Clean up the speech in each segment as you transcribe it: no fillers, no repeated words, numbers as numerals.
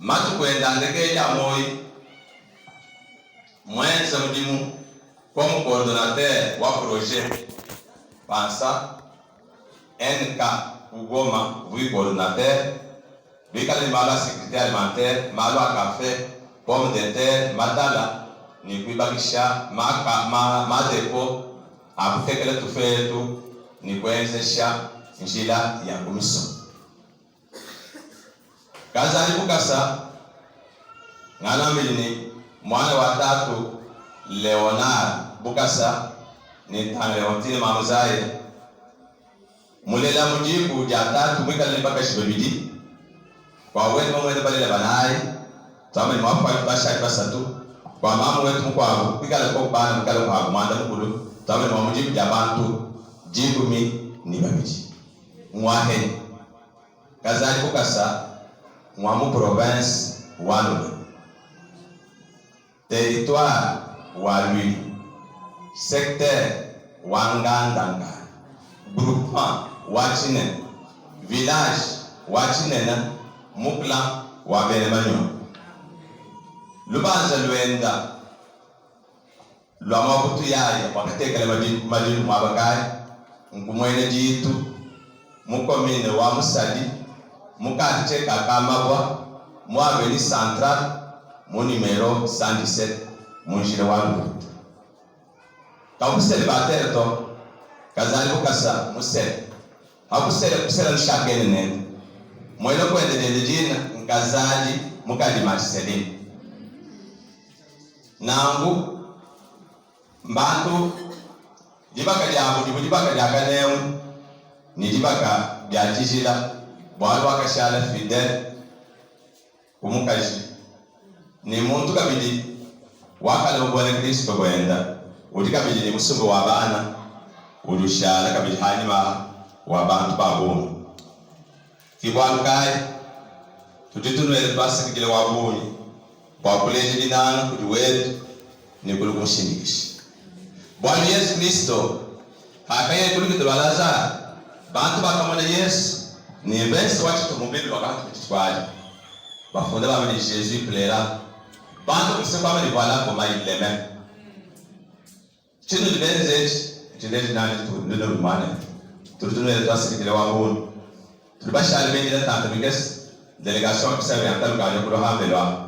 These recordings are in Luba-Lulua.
Matuku ende a ndekedi a muoyi, mmuenze mudimu comme coordonnateur wa projet Pansa NK ku Goma, uvua coordonnateur, bikale ne malu a securite alimentaire, malu a cafe, pomme de terre, matala ne kuibakisha ma depot a kutekela tufetu ne kuenzesha njila ya ku misoko. Kazadi Bukasa nganambidi ni muana wa tatu Leonard Bukasa ni ntanga Leontine Mamuzaye, mulela mu diku dia tatu muikale ni bakaji babidi, kua wetu mamuende balela banayi, tuamba ni muafuaki bashadi basatu, kua mamu wetu mukuabu kuikale koku bana muikale kuabu muanda mukulu, tuamba ni mua mu diku dia bantu 12. Ngwahe Kazadi Bukasa ngwa mu province wa Lomami, territoire wa Luilu, secteur wa Ngandanga, groupement wa Tshinene, village wa Tshinene mu clan wa bena Manyoni. Lubanza luenda lua muakutu yaya wakatekela madilu muaba kayi? Nku muena ditu mu commune wa Musadi mu quartier ka Kamabwa mu avenue Centrale mu numero 117 mu njila wa Lubuta. Kavua celibataire to, kazali bukasa musele. Hakusele kusela nushakene nende. Muena kuende diende dina Nkazadi mukadi Marceline. Nanku, mbantu dibaka diabu divua dibaka dia kanemu ne dibaka dia tshijila, bualu wakashala fidele ku mukaji ne muntu kabidi wakalama buena Kristo buenda, udi kabidi ne musumba wa bana udi ushala kabidi hanyima wa bantu ba bungi. Ke bualu kayi tudi tunuela tuasakidila wa bungi bua kuleja dinanga kudi wetu ne kulu kumushindikisha. Bualu Yezu Kristo pakayaye ku lukita lua Lazare, bantu bakamona Yesu ne mvese wa tshitupa mu Bible wakapatuka dituku adi, bafunda bamba ne, Jesus pleura. Bantu kuseka bamba ne, Voilà comment il l'aimait. Tshinudi benze etshi ntshileji dinanga ditudi nenu muanetu. Tudi tunuela tuasakidila wa bungi. Tudi bashale bindile ntanta mikese, delegation wa Kasai Oriental ukadi kulua pambelu apa.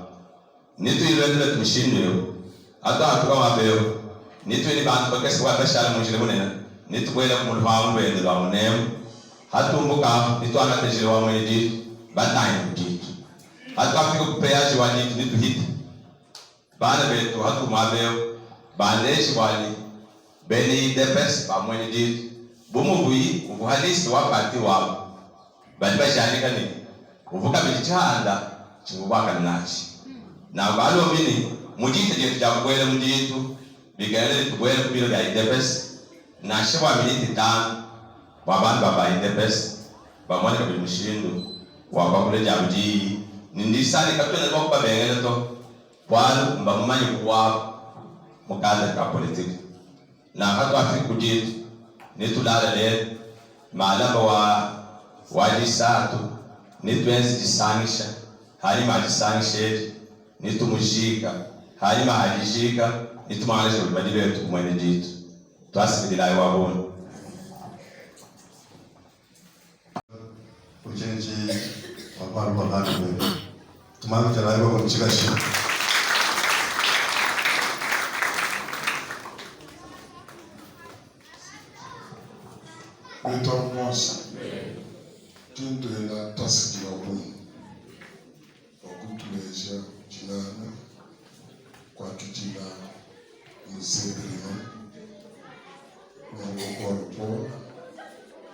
Nituyi luendu luetu mushindu eu, atuatuka muaba eu, nituyi ne bantu bakese bua bashale mu njila munene, nitubuelaku mu lupangu luende lua munemu. Hatumbuka apu, nituangate njila wa muena ditu batangile ku ditu. Hatuafika ku peage wa ditu, nituhite. Bana betu hatu muaba eu bandeji bua ne bena udps ba muena ditu bu muvuyi uvua ha liste wa parti wabu badi bajadika ne uvua kabidi tshihanda tshivua buakane natshi. Nanku alombi ne mu dita dietu dia kubuela mu ditu bikengela ne tubuele ku biro bia udps nansha bua minute itanu bua bantu ba ba udps bamone kabidi mushindu wa kuakula diabu diyi ne ndisane katuena ne bua kubabengela to. Bualu mbamumanye bu wabu mu kadre ka politike. Nanku hatuafiki ku ditu, netulale lelu malaba wa wa disatu, netuenze disangisha, hanyima ha disangisha edi netumujika, hanyima ha dijika netumuangaleshe kudi madilu etu ku muena ditu. Tuasakidilayi wa bungi. Bukenji bua bualu bua bana bebe tumambikila bua mutshikashi. Wetu wa Mose, tintuela twasakidila bungi bua kutuleja dinanga kuakidila Mzee Bruno mu maboko a Paul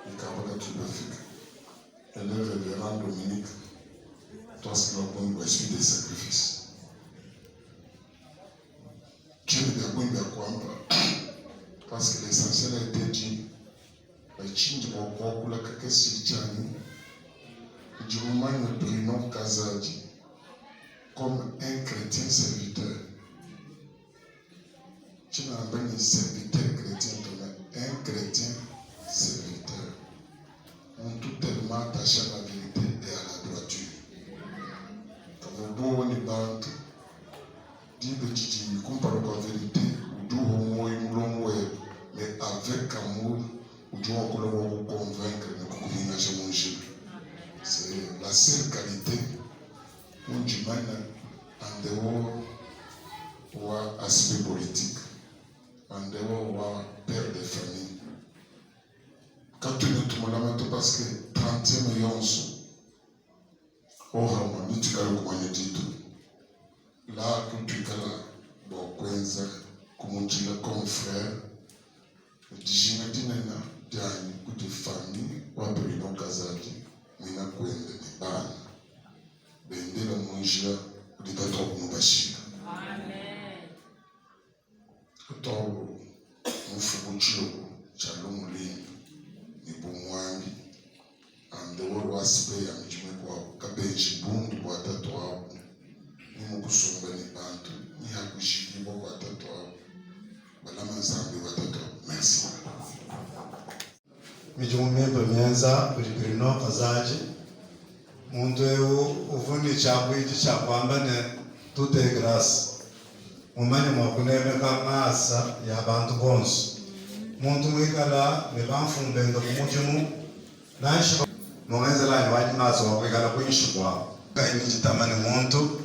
ikaba katuyi bafika et le reverend Dominique twasakidila bungi bua esprit de sacrifice tshiena bia bungi bia kuamba parce que l'essentiel a été dit Tshindi mua kuakula kakese tshidi tshia ne, ndi mumanye Bruno Kazadi comme un chretien serviteur. Tshiena ngamba ne serviteur chretien to, mais un chretien serviteur. Muntu tellement attaché à la verite et à la droiture. Uvua buowa ne bantu. Diba didi kumpala kua verite udi uhua muoyo mulongo webe, mais avec amour udi wakula bua ku convaincre ne kukuhingaja mu njila. C'est la seule qualite undi manya en dehors wa aspect politique, en dehors wa père de famille. Katuena tumulama to parce que 30e yonso Hohamue netuikale kumanya ditu la kutuikala bua kuenza kumudila comme frère ne dijinga dinene dianyi kudi famille wa Bruno Kazadi muena kuende ne bana bendela mu njila udi tatu wabu mubashila. Tatu mufu bu tshilobo tshia lumu luimpe ne bu muambi, en dehors wa aspect ya midimu mikuabu, kabenji bundu bua tatu wabu ni mu kusomba ne bantu ni ha kujikibua kua tatu wabu, balama Nzambi wa tatu wabu. Merci. Midimu mimpe mienza kudi Bruno Kazadi. Muntu eu uvua ne tshiakuidi tshia kuamba ne, Tout est grace. Mumanye mua kunemeka ngasa ya bantu bonso. Muntu muikala ne bamfumu bende ku mudimu, nansha mungenzela anyi wa ngasa wa kuikala kuinshi kuabu. Kayi ne ditama ne muntu.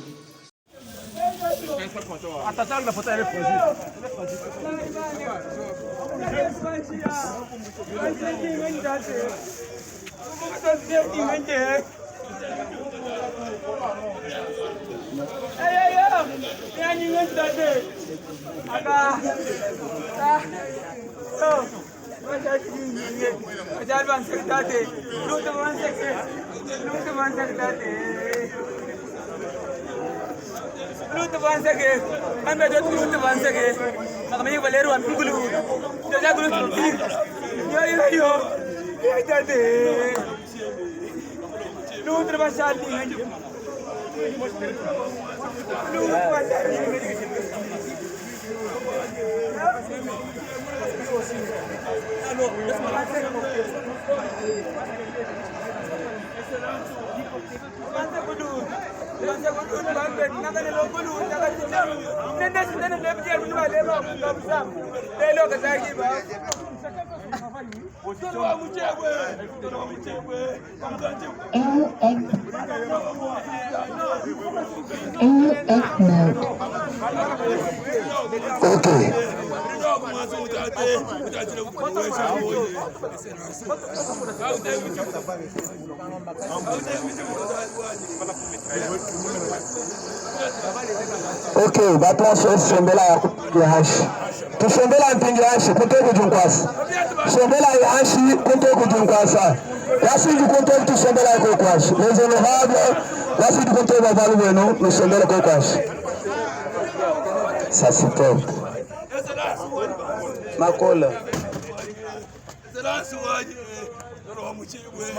Okay. Okay, batwashe sombela ya kupinga hashi. Tusombela mpinga hashi kunte kujunkwasa. Sombela ya hashi kunte kujunkwasa. Wasidi kunte tusombela ko kwashi. Les honorables wasidi kunte bavalu wenu nusombela ko kwashi. Ça c'est top. Makola.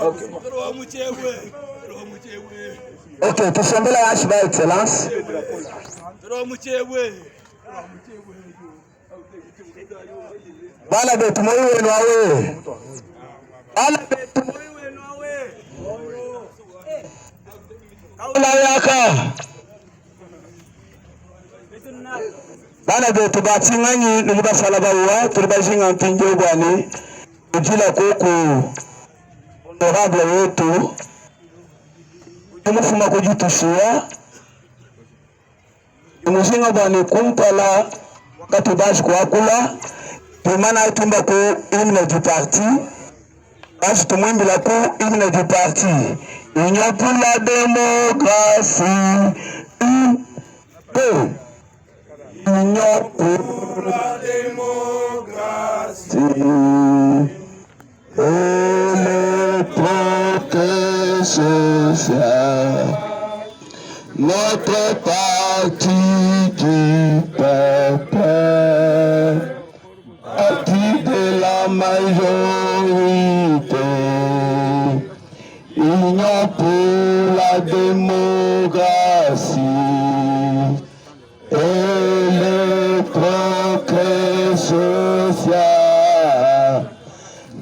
Okay. Ok, tusombela hashi ba excellence. Bana betu moi wenu awe. Bana betu moi wenu awe. Kaula yaka. Bana betu batinganyi nuli basala bawa tuli bajinga mpingi bwani ujila kuku honorable wetu umufuma kujitushia umuzinga bwani kumpala wakati baji kuakula tumana itumba ku hymne du parti baji tumwimbila ku hymne du parti Union pour la démocratie U P Union pour la démocratie et le progrès social, notre parti du peuple, parti de la majorité, Union pour la démocratie et le progrès social,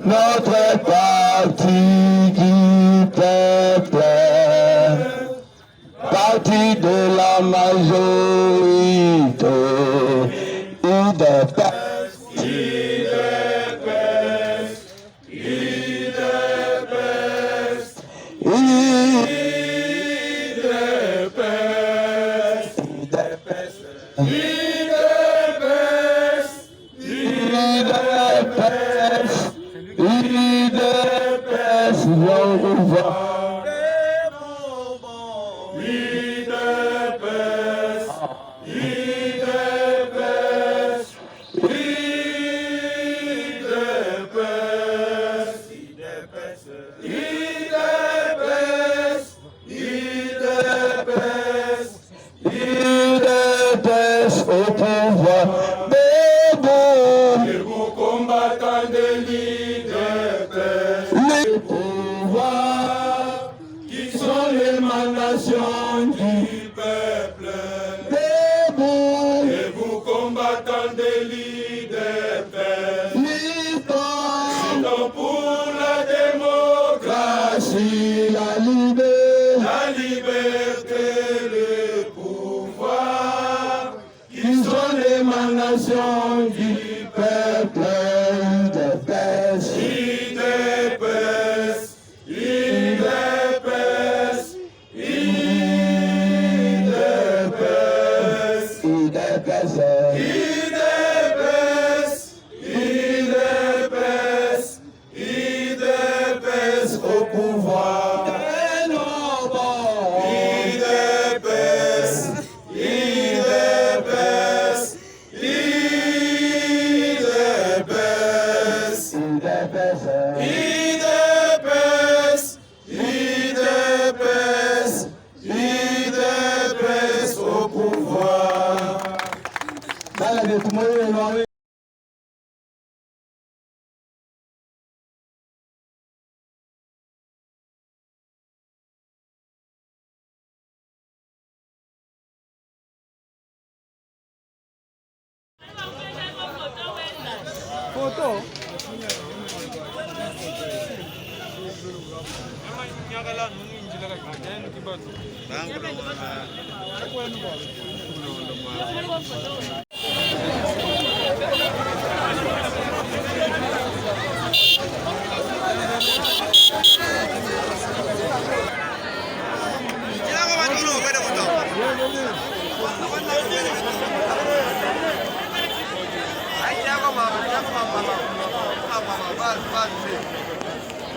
notre parti du peuple, parti parti de la majorité. UDPS. UDPS, UDPS, au pouvoir. UDPS au pouvoir. Debout. Debout combattants de l'UDPS. Les pouvoirs qui sont l'émanation du peuple. Debout. Debout combattants de l'UDPS. Luttons. Luttons pour la démocratie. La liberté. La liberté, le pouvoir. Qui sont l'émanation du peuple. UDPS. UDPS, UDPS, UDPS. UDPS. UDPS, UDPS, UDPS au pouvoir. UDPS, UDPS, UDPS. UDPS. UDPS, UDPS, UDPS au pouvoir. Bala de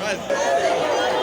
Thank you.